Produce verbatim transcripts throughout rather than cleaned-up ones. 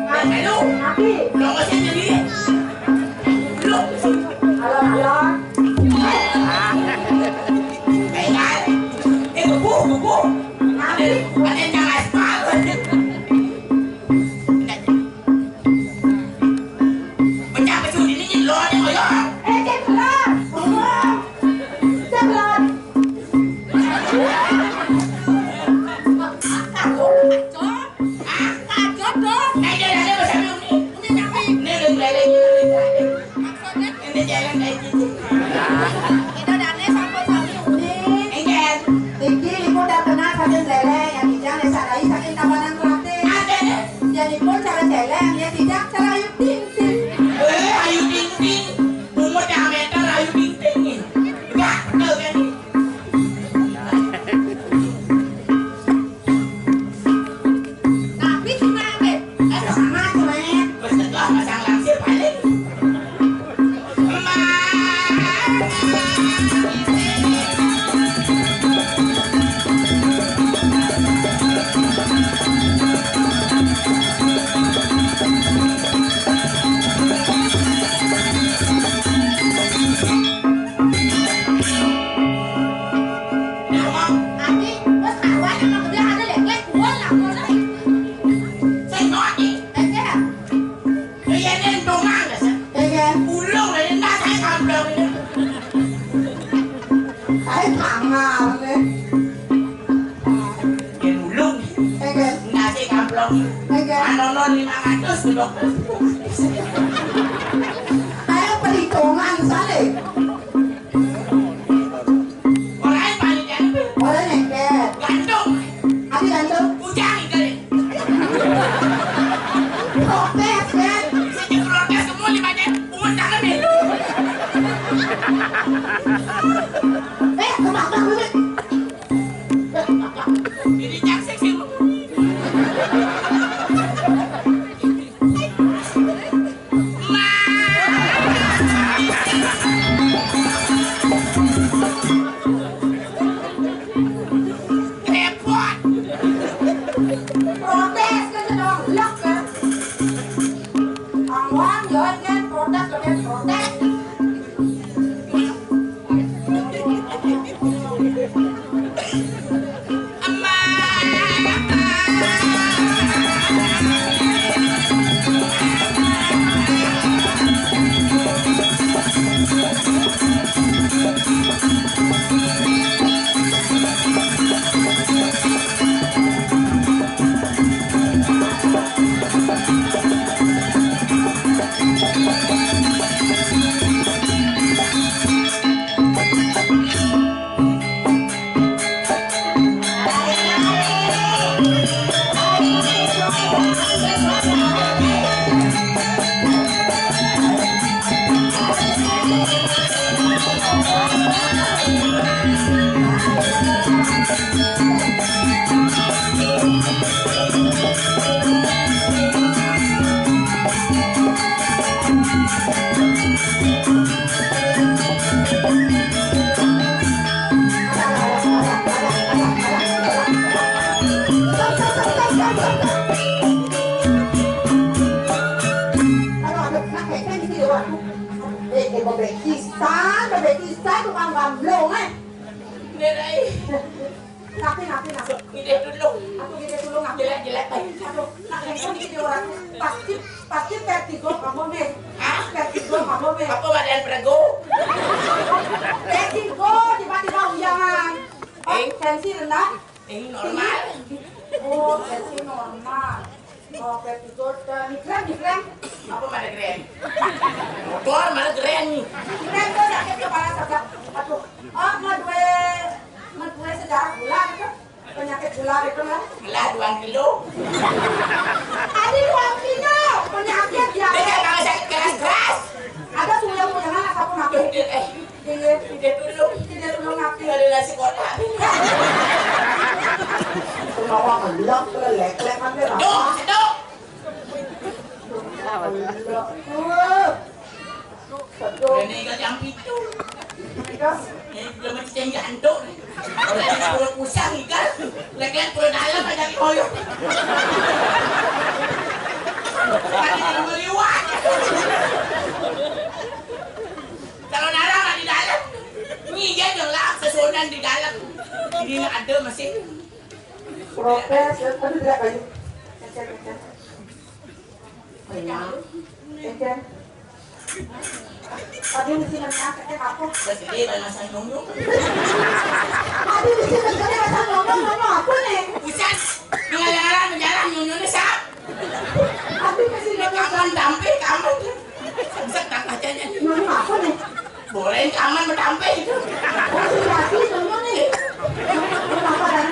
Halo, Abi. Lo kok sing nyendiri? Lo. Halo, halo. Eh, eh, kebuk, kebuk. Abi. Ada yang jangan aspal. Pecah pecut ini nyelot, ya, ya. Eh, cek belum. Belum. Cek belum. Cok. Ah, kacau dong. Nah, ini ada, ada bersama ini. Ini nyampe. Ini ada yang lain, ini ada yang lain. Maksudnya? Ini jalan kayak gitu. Kita dane sampun sami uni. Enggak. Iki iku udah kenal saking lele, yang kijang ya sadai saking kawanan kelate. Ada deh. Jadi pun cara celeng, ya kijang cara Ayu Ting Ting. Eh, Ayu Ting Ting. Umur diameter Ayu Ting Ting nih. Enggak, betul kan? Tapi cuma apa? Ada sama cuma. Terus itu pasang langsir paling. Ati, wes karuan emang udah ada lek-lek, gua lah, gua lah. Sing ngoki. Iya. Iya, ini dongeng, guys, ya. Iya. Ulung, ini nggak saya kamplong ini. Saya kamar, nih. Ini ulung. Iya. Nggak saya kamplong. Iya. Ano, no, lima ratus, dua ratus. Saya perhitungan, saling. Ora ae panitia. Ora nyengket. Gantung. Ati gantung. Bujang kali. Protes, kan? Sing protes semua lima jam. Umur tangan melu. Eh, kebak-bak, bebek. Ini jaksik sih. Repot. Protes kan sedang blok kan. Angwan, yo kan protes, kan protes. Aduh, aduh, nak kayak gini sih, waduh. Eh, eh, bebek kisah, bebek kisah, tukang gamblong, eh. Nerai. Napi, napi, napi. Ngidih tulung. Aku ngidih tulung, napi. Jelek-jelek, eh. Aduh, nak kayak gini sih orang. Pasti, pasti vertigo kamu, nih. Hah? Vertigo kamu, nih. Apa badan prego? Vertigo, tiba-tiba ujangan. Oh, eh? Tensi rendah. Ini normal. Oh, tensi normal. Oh, vertigo dan migrain, migrain. Apa mana migrain? Motor mana migrain nih? Migrain tuh sakit kepala sebelah. Aduh. Oh, mau dua, mau dua sejarah gula gitu. Penyakit gula gitu lah. Gula dua kilo. Ada dua kilo. Penyakit dia. Dia kalau sakit keras-keras. Ada suyang-suyangan apa aku makan? Eh, Iya, tidak dulu. Tidak dulu, ngapain? Ada nasi kotak. Kenapa melihat kelelek-kelek kan dia. Dok, dok. Sedok. Sedok. Ini ikan jam itu. Ikan. Ini belum menceng janduk nih. Kalau pusang ikan, lek-lek Oh, iya. Tadi yang meliwat. Kalau darah di dalam, ini dia dong lah, sesuunan di dalam. Ini ada mesin. Protes, aduh, tidak kayu. Kencang, kencang. Kencang. Kencang. Tadi mesti nanya, apa? Terus ini banyak masang nyung-nyung. Tadi mesti nanya, masang nyung-nyung, ngomong apa nih? Bukan, ngalang-ngalang menjalan, nyung-nyung ini sap. Tadi mesti nanya, kaman, tampe, kaman. Bisa tak bacanya nih. Nyung-nyung apa nih? Boleh kaman, bertampe itu. Oh, si Rati, nyung-nyung nih. Nyung-nyung apa, Dan?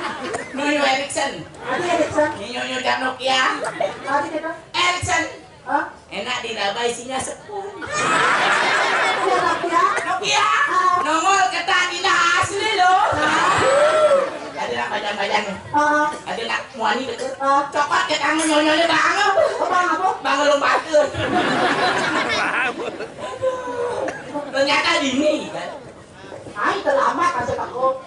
Nyung-nyung Erickson. Tadi Erickson. Nyung-nyung Nokia. Tadi kita. Erickson. Hah? Enak diraba isinya sepun. Ya, Nokia. Nokia. Ah. Nongol ketak indah asli loh. Ah. Ada nak bajang-bajang. Ah. Ada nak muani betul. Ah. Cokot ke tangan nyonyone bang. Bang apa? Bang lompat ke. Ternyata dini kan. Ai, terlambat masuk aku.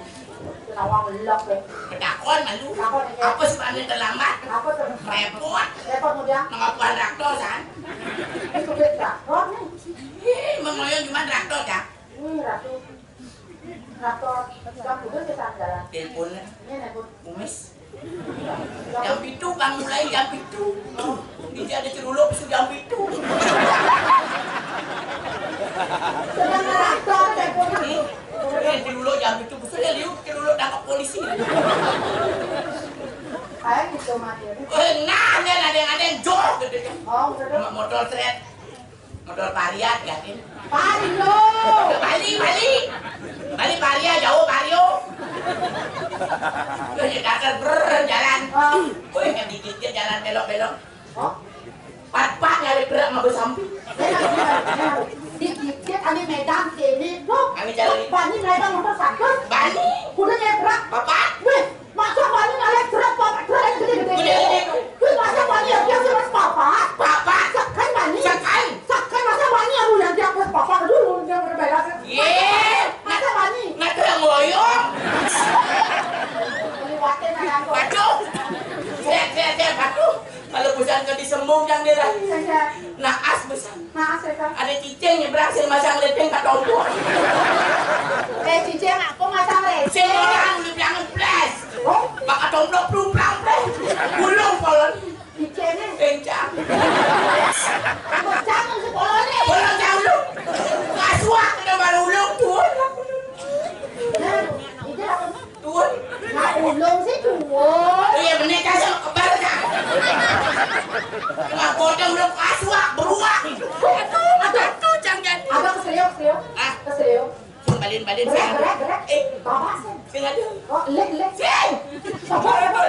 Nawang lelak deh. Kedakon malu. Apa nih? Apa sebabnya terlambat? Apa tuh? Repot. Repot mudah. Mengapuan traktor san. Ini supir traktor nih. Ih, mengoyong cuma traktor ya. Ini ratu. Traktor. Sudah putus ya san jalan. Telepon. Ini nih, Bu. Kumis. Jam pitu, bangun mulai jam pitu. Ini ada ceruluk, sudah jam pitu. Sedang ngerasa, saya pun. Hmm? Ini ceruluk jam pitu, saya liu ceruluk tangkap polisi. Kayak gitu, Mas, ya. Eh, nah, ada yang, ada yang jok gitu ya. Oh, betul. Sama motor seret. Motor pariat, yakin? Pario. Bali, Bali. Bali paria jauh, pario. Terus dia dasar, brrr, jalan. Ah. Wih, yang dikit dia jalan belok-belok. Hah? Pat-pat nyari berat sama besampi. Dikit ane Medan kene, loh. Ane jalan. Bani mereka nomor satu. Bani. Udah nyari berat. Papat. Wih. Masa bani ngalih truk, Pak? Truk yang gede-gede. Gede-gede. Wih, masa bani yang biasa, Mas, papat? Papat. Sekan bani. Sekan. Sekan, masa bani yang yang dia papat dulu, yang berbeda. Ye. Masa bani? Nggak ada yang ngoyong. Liwatin aja aku. Waduh. Sehat, sehat, sehat. Waduh. Kalau busan ke disembung yang dia dah. Sehat. Naas busan. Nah, saya kan. Ada cicing yang berhasil masang lepeng kat tombol. Eh, cicing aku masang lepeng. Sing orang udah bilang ples. Oh? Maka tombol plung plang ples. Gulung kolon. Cicingnya. Kencang. Aku jangan sekolahnya. Kolon jauh lu. Kasuak kena baru ulung tuh. Nah, itu aku. Tuun. Nah, ulung sih tuun. Iya, bener, kasar, kebal, Kak. Nggak bodoh, ulung kasuak, beruak. Aduh, aduh, jangan. Abang keseliuk, keseliuk. Ah. Keseliuk. Sing balin, balin, gerak, sing. Gerak, gerak. Eh. Bapak sih. Sing ada. Oh, leh, leh. Sing. Sabar, sabar.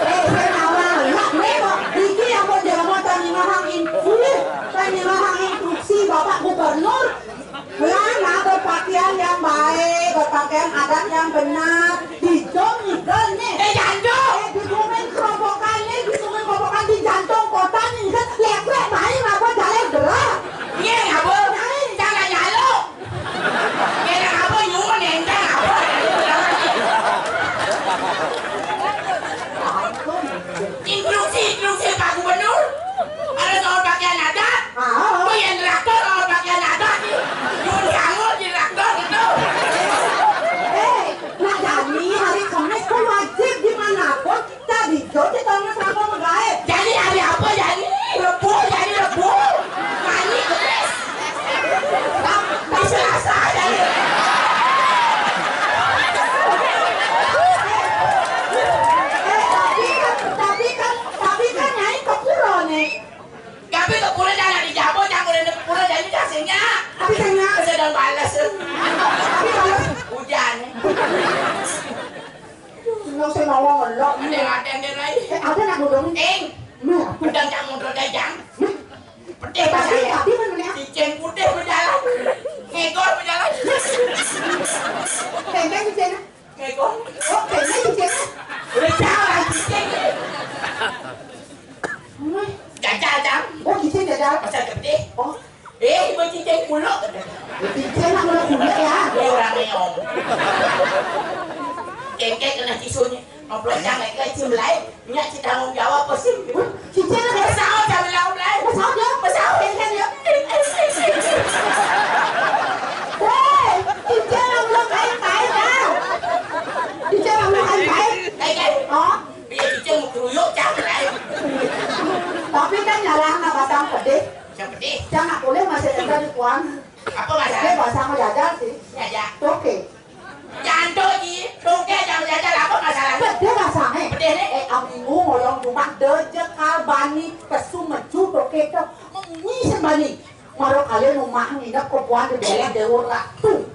Eh, saya tahu lah. Lah, nih kok. Iki yang mau jalan mau tanya mahang in-, ih, tanya mahang instruksi Bapak Gubernur. Lah, nah, berpakaian yang baik, berpakaian adat yang benar. Di jong igel nih. Eh, jantung. Eh, di gumen kerobokan nih, di gumen kerobokan di jantung kota nih, kan. Leprek main apa jalan gerak. Iya, apa? Main. Jangan nyaluk. Kira apa, nyuwun, enteng apa? Instruksi, instruksi Pak Gubernur. Ada soal pakaian adat. Ah. Oh, yang teratur soal pakaian adat nih. Nyuwun sangu di traktor gitu. Eh, nah, jadi hari Kamis kan wajib dimanapun. Tadi jo kita sama-sama menggawe. Jadi hari apa jadi? Rebo, jadi Rebo. Mani kemis. Tapi Selasa jadi. Eh, tapi kan, tapi kan, tapi kan Nyai ke pura nih. Tapi ke pura jangan di Jabo, jangan boleh ke pura jadi kasihnya. Tapi saya sedang balas. Tapi balas. Hujan. Nang sing nawang elok. Ada, ada, ada lagi. Eh, ada nak godong? Ing. Nah, pedang cak mundur deh, jang. Pedih tapi, bahaya. Tapi mana? Cicing putih berjalan. Ngegor berjalan. Tenteng cicing. Ngegor. Oh, tenteng cicing. Udah jalan cicing. Wih. Jajal, jang. Oh, cicing jajal. Pasal gede. Oh. Eh, ibu cicing puluk. Cicing nak kena kulit ya. Dia orang meong. Kengkek kena tisunye. Ngobrol jangan ke cium lain. Nyak ci tanggung jawab apa sih? Cicing nak kena. Pesawat jangan bilang lain. Pesawat ya? Pesawat ya kan ya? Woi, cicing nak bilang kain-kain ya. Cicing nak bilang kain-kain. Kain-kain. Oh. Iya, cicing mau keruyuk jangan lain. Tapi kan nyarang nak batang pedih. Yang pedih. Jangan boleh masih ada di puan. Apa masalah? Dia basang jajal sih. Jajal. Oke. Jantung ji, tungke jam jajal apa masalah? Pedih rasane. Pedih ni? Eh, amingu ngoyong rumah dejekal bani pesu meju toke ke. Mengi sembani. Maro kalian rumah nginep ke puan di daerah Dewa Ratu.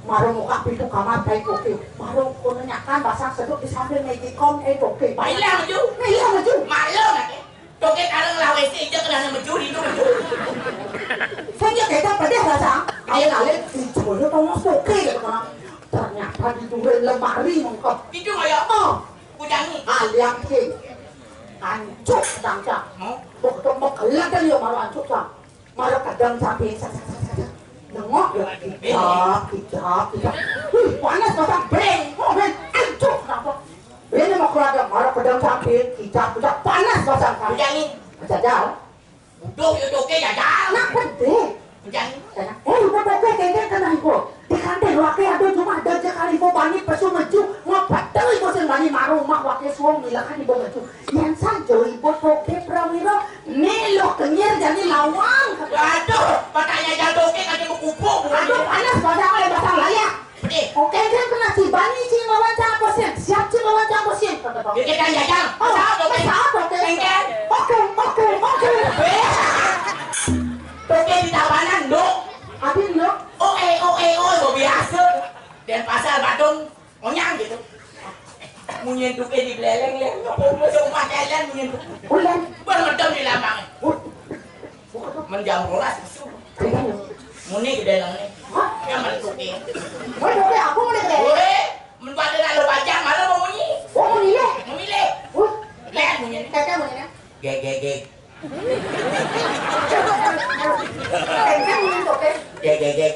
Maro muka pintu kamar baik oke. Maro kono nyakan basang seduk di samping magicom eh oke. Baiklah meju. Baiklah meju. Maklum lah ke. Toke kareng lah W C aja kena mencuri itu mencuri. Saya kata pedih lah sang. Ayo lalit dicoba tongos toke gitu kan. Ternyata di duren lemari mengkep. Itu kayak oh, kudangi. Aliang sih. Ancuk dangca. Mau? Bok tembok kelihatan yo malu ancuk sang. Malah kadang sampai sak sak sak sak. Nengok ya, kijap, kijap, kijap. Wih, panas pasang breng. Oh, men, aduh, kenapa? Ini mau keluarga, malah kadang sampai kijap, kijap, panas pasang sampai. Hujan ni. Jajal. Udah, ya toke jajal. Nak penting. Hujan ni. Tanya, eh, ibu toke kengkeng kena ibu. Di kantin wake ada cuma ada je kali ibu bani pesu meju. Mau betul ibu sing bani maru mak wake suong milakan ibu meju. Yang saja ibu toke prawiro. Melo kenyir jadi lawang. Waduh, matanya jatuh ke kaki berkupuk. Aduh, panas pada oleh basang layak. Pedih. Oke, kan kena cibani cing lawan cang kosin. Siap cing lawan cang kosin. Kata bang. Dia kan jajal. Oh, pesawat oke. Pesawat oke. Engkel. Oke, oke, oke. Toke di tabanan, dok. Adi dok. Oh, eh, oh, eh, oh, lo biasa. Dan pasar Badung. Onyang gitu. Munyin tuke di beleleng, leng. Apa umur seumah kalian munyin tuke? Ulan. Bang medem di lambang. Menjam rolas isu. Muni gede nang ni. Hah? Yang mana tuke? Woi, tuke aku mau deh. Woi, men pada nak lo bajang, mana mau munyi? Oh, mau milih. Mau milih. Wah. Leng munyin. Kata munyin. Gek, gek, gek. Kenceng minum kopi. Gek, gek, gek.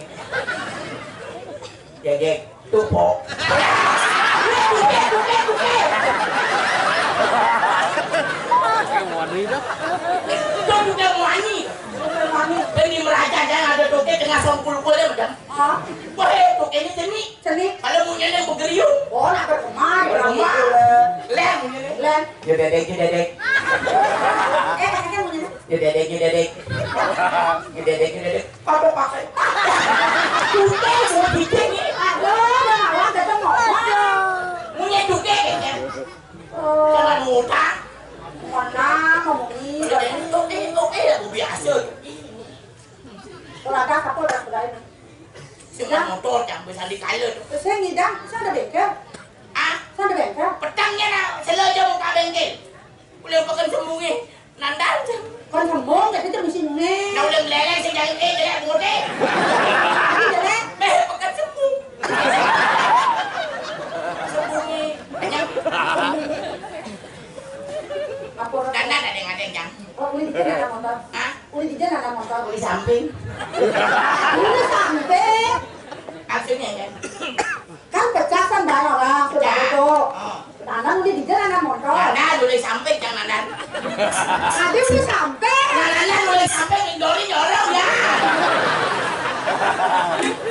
Gek, gek. Tupok. Bukan, bukan, bukan. Itu bukan wangi. Bukan wangi. Ini meraja jangan ada toke tengah songkul-kul ya, macam. Hah? Wah, toke ini seni. Seni. Kalau punya yang bergeriung. Oh, nak berkemah. Berkemah. Lem, punya ni. Lem. Yo dedek, yo dedek. Eh, kakaknya punya ni. Yo dedek, yo dedek. Yo dedek, yo dedek. Apa pakai? Tuke, mau bikin ni. Aduh, udah ngawang, tetep ngomong. Punya tuke kayaknya. Oh. Jangan ngutang. Mana, ngomong ni. Yo dedek, oke, oke, lagu biasa. Kalau ada apa, udah sudah ini. Sing motor, jangan bisa dikala tu. Saya ngidang, saya ada bengkel. Ah? Saya ada bengkel. Petangnya nak, selalu aja buka bengkel. Boleh pekan sembunyi. Nandar je. Kan sembung, tapi tu mesti nunge. Nak boleh meleleh, saya jangan eh, jelek, bodoh. Tapi jelek. Meh, pekan sembung. Sembunyi. Banyak. Apa orang? Dan ada yang ada yang jangan. Oh, boleh kita nak motor? Hah? Uli di jalan ada motor. Uli samping. Uli samping. Maksudnya kan? Kan pecah kan barang orang sudah itu. Oh. Tanah uli di jalan ada motor. Tanah uli samping jangan ada. Tadi uli samping. Tanah uli samping indori jorong ya.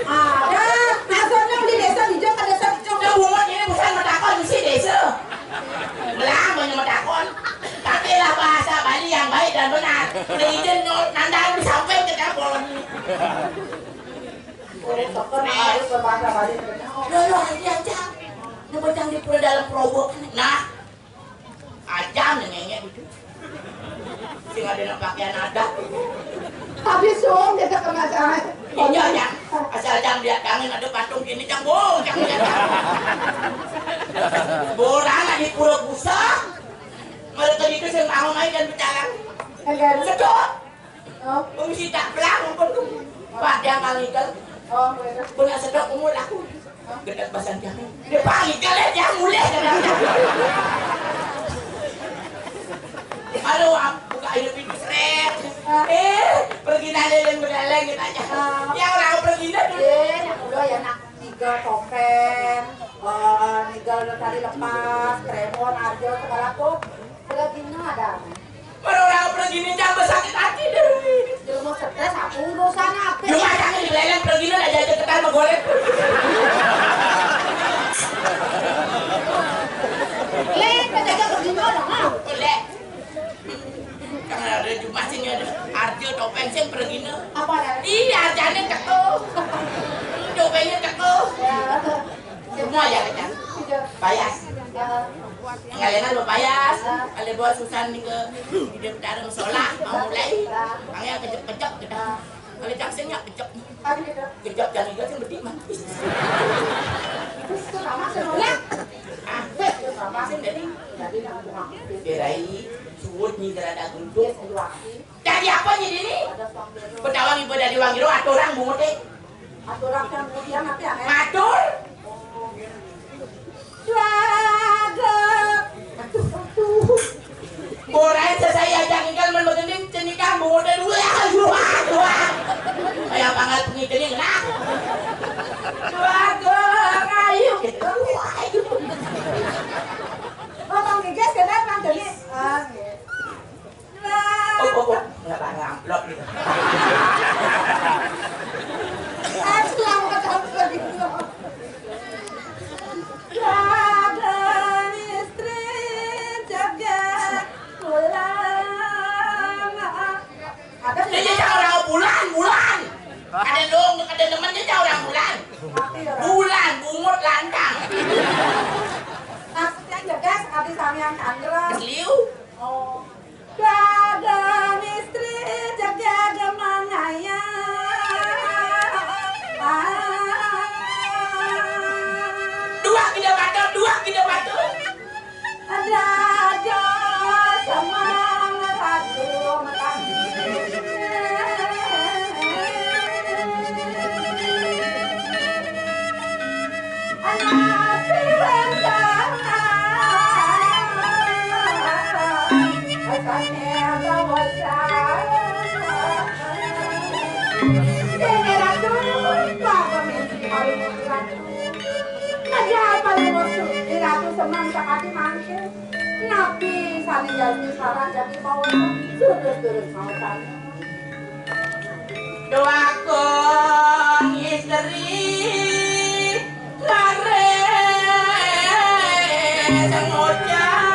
Ada. Maksudnya uli desa di jok, desa di jok. Dia bungut ini bukan metakon isi desa. Belang banyak metakon. Pakailah bahasa Bali yang baik dan benar. Izin nol nandang disampaikan ke telepon. Boleh telepon harus berbahasa Bali. Lo lo ini aja. Ini bocah di pura dalam perobok. Nah, ajam nih ngenyek itu. Sing ada nak pakaian adat. Habis dong kita kena jangan. Iya ya. Asal jam dia kangen ada patung gini jam bong jam dia. Borang di pura busa. Kalau tadi itu saya mau main dan berjalan. Sedot. Oh. Mesti tak pelang pun tu. Pak dia kali kan. Oh, betul. Pun nak sedot umur aku. Gedek basang jangan. Dia panggil kalian jangan mulai jangan. Halo, buka air pintu seret. Eh, pergi nak leleng berleleng kita aja. Ya orang pergi nak Ya nak, tiga topeng, eh, tiga tali lepas, tremor, aja segala tuh. Segala gini ada. Mana orang pergi ini jangan bersakit hati deh. Dia mau stres, aku urusan apa? Cuma jangan dileleng pergi ini aja cepetan menggolek. Lek, kita jaga pergi dulu, ha? Lek. Kang ada cuma sing ada arjo topeng sing pergina. Apa ada? Iya, arjane teko. Topengnya teko. Ya. Semua ya kita. Sudah. Payas. Ya. Ngalenan lo payas. Ya. Ale bawa susan nih ke di dalam sekolah mau mulai. Ya. Makanya kejep-kejep kita. Ya. Ale cang sing ya kejep. Aduh, gitu. Kejep cang juga sing bedik mah. Terus itu sama semuanya. Ah, itu sama sing jadi. Jadi yang aku maksud. Berai, suwud nyi gerada guntur. Iya, saya wakil. Dadi apa nyi dini? Betawang ibu dadi wangiro, aturang bungut e. Aturang kan bungut yang nanti aneh. Matur. Dwaga. Aduh, aduh. Borain sesai ajak ikan men begending, cenikang bungut e dua, dua, dua. Kayak pangkat pengi cening, nah. Dwaga, ayo. Dua, ayo. Ngomong geges, kenapa, Deni? Ah, iya. Oh, oh, oh, nggak pakai amplop gitu. Selamat amplop gitu. Raga istri jaga pulang. Ada dia orang bulan, bulan. Ada dong, ada temannya dia orang bulan. Bulan, bungut lantang. Maksudnya jaga sekali sama yang Chandra. Liu. Oh. Raga istri jaga gemangaya. Dua kita batal, dua kita batal. Raga sama ratu matahari. Napi sane jadi saran jadi pawasan, terus-terus mau tanya. Doakon istri lare sengocah.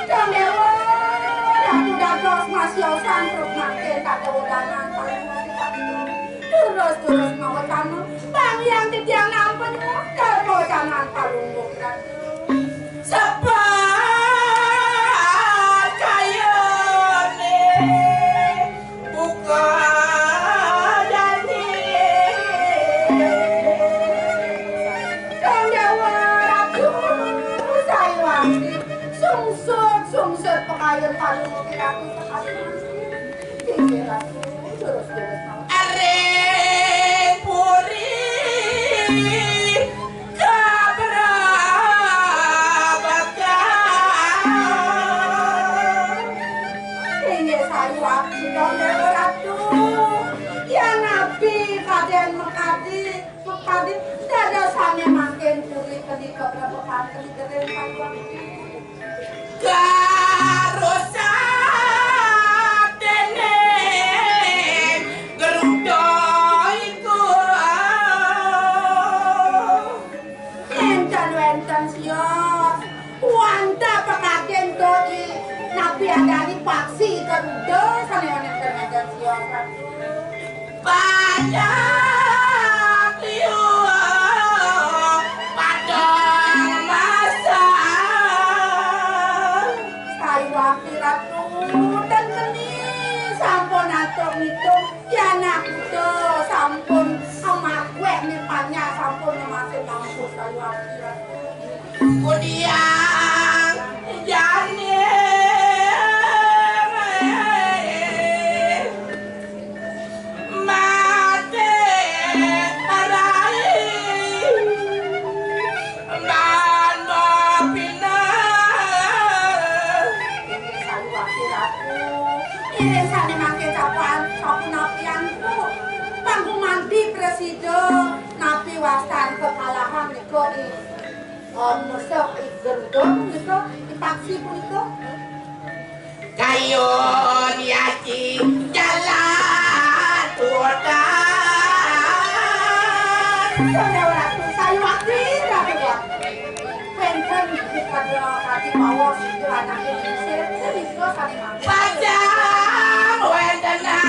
Kang Dewa, Ratu dados masiosan truk mangke tak kewedanan paling mati tak itu. Terus-terus mau tanu, bang yang titiang nampen, terus jangan palungguh Ratu. Sepat kayane buka jani. Kang Dewa Ratu, saya wangsit. Sungsut, sungsut pekayon palu muki Ratu sekali wangsit. Inggih Ratu, terus-terus mawon. Areng puri kabrabagan. Inggih sayu abdi Kang Dewa Ratu. Yang abdi kaden mekadi, mekadi dadosane mangkin puri kedi kabrabagan kedi gering sayu abdi. Karo satene gerudo iku. Enten wenten sios. Wantah pekaden to di napi adani paksi gerudo sane wenten wenten sios. Banyak liu padang masak. Sayuwakti Ratu, ten meni sampun atur ngitung, yan aku to sampun amakwek mipanya sampun ngemasin mampus Sayuwakti Ratu. Kudiang jani mate rai man mapinah. Saluwakti Ratu, iring sane mangke capan sapunapianku, panggumanti Om, mosok I Garuda punika, I Paksi punika. Kayun Yaci jalan tutan. Saudara Ratu, sayuwakti, Ratu, wénten pada kadi maos anake lingsir, punika sané mangkin. Pacang wéntenan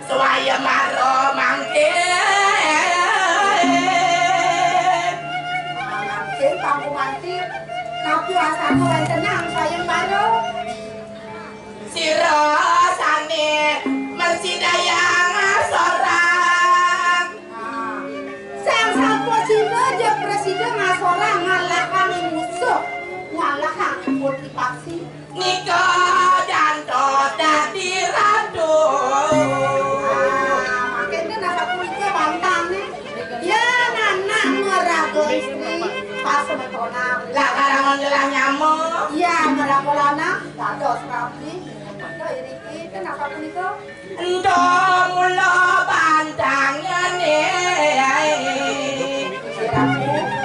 swayembara mangkin. Mangkin, Pak Gumanti, napi wasana wéntenang swayembara? Sira sané mrasidayang ngasorang. Nah, Sang Sampurna ja prasida ngasorang ngalahang musuh, ngalahang Putri Paksi. Nika jantos dadi ratu. Ah, mangkin kan asapunika bantané. Yén anak maraga istri, pasemetonan. Lakarangan gelah nyama. Iya, maraga lanang, dados rabi. Nika iriki, kan asapunika. Ento mula bantangané. Sira,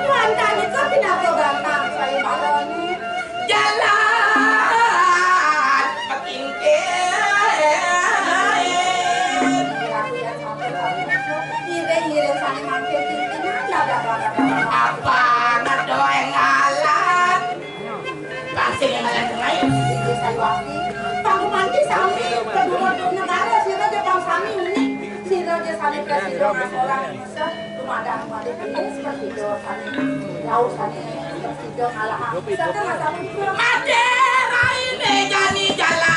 bantanika pinaka bantang sayembarane. Jalan pakingkir. Sira, sira, sira, sira. Ngiring-ngiring sané mangkin kinkinan, dadak, dadak, dadak. Apa ngadoeng alat? Pasti yang ada dengai. Inggih sayuwakti. Panggumanti sami, kedua negara, sira ja pang sami unik. Sira ja sami prasida ngasorang misa, dumadak malih inggih prasida sami. Rauh sami prasida ngalahang misa, kan asapunika. Mati raine jani jalan.